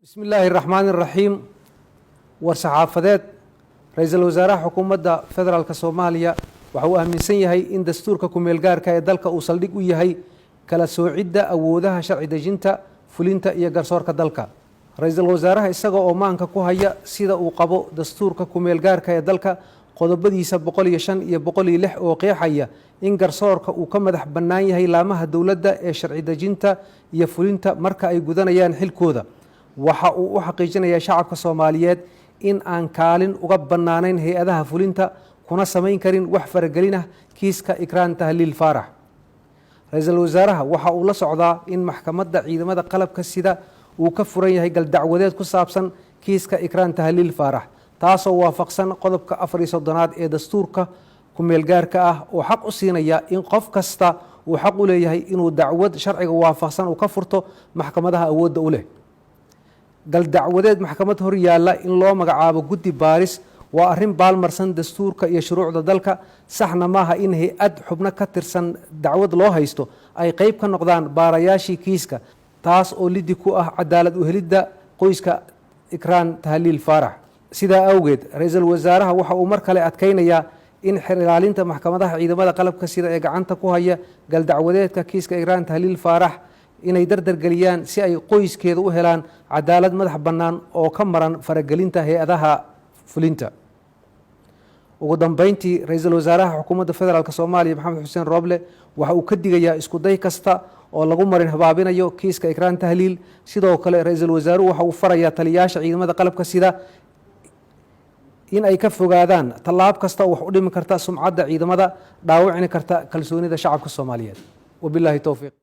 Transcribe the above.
Bismi illaahi raxmaani raxiim. War saxaafadeed. Ra-iisul wasaaraha Xukuumadda Federaalka Soomaaliya waxa uu aaminsan yahay in dastuurka kumeelgaarka ee dalka uu saldhig u yahay kala soocidda awoodaha sharci dejinta, fulinta iyo garsoorka dalka. Ra-iisul wasaaraha, isaga oo maanka ku haya sida uu qabo dastuurka kumeelgaarka ee dalka qodobadiisa 105 iyo 106 oo qeexaya in garsoorka uu ka madax bannaan yahay laamaha dowladda ee sharci dejinta iyo fulinta marka ay gudanayaan xilkooda, waxa uu u xaqiijinayaa shacabka Soomaaliyeed in aan kaalin uga bannaanayn hay-adaha fulinta, kuna samayn karin wax faragelin ah kiiska Ikraan Tahliil Faarax. Ra-iisul wasaaraha waxa uu la socdaa in Maxkamadda Ciidamada Qalabka Sida uu ka furan yahay galdacwadeed ku saabsan kiiska Ikraan Tahliil Faarax, taasoo waafaqsan qodobka 34aad ee dastuurka kumeelgaarka ah oo xaq u siinaya in qof kasta uu xaq u leeyahay inuu dacwad sharciga waafaqsan uu ka furto maxkamadaha awoodda u leh. Galdacwadeed maxkamad hor yaalla in loo magacaabo guddi baaris waa arrin baalmarsan dastuurka iyo shuruucda dalka. Saxna maaha in hay-ad xubno ka tirsan dacwad loo haysto ay qeyb ka noqdaan baarayaashii kiiska, taas oo lidi ku ah cadaalad uhelidda qoyska Ikraan Tahliil Faarax. Sidaa awgeed, ra-iisul wasaaraha waxa uu mar kale adkaynayaa in xeer ilaalinta maxkamadaha ciidamada qalabka sida ee gacanta ku haya galdacwadeedka kiiska Ikraan Tahliil Faarax inay dardargeliyaan si ay qoyskeeda u helaan cadaalad madax bannaan oo ka maran faragelinta hay-adaha fulinta. Ugu dambeyntii, ra-iisul wasaaraha Xukuumadda Federaalka Soomaaliya Maxamed Xuseen Rooble waxa uu ka digayaa isku day kasta oo lagu marin habaabinayo kiiska Ikraan Tahliil. Sidoo kale, ra-iisul wasaaruhu waxa uu farayaa taliyayaasha ciidamada qalabka sida in ay ka fogaadaan tallaab kasta oo wax u dhimi karta sumcadda ciidamada, dhaawicni karta kalsoonida shacabka Soomaaliyeed. Wabilaahi towfiiq.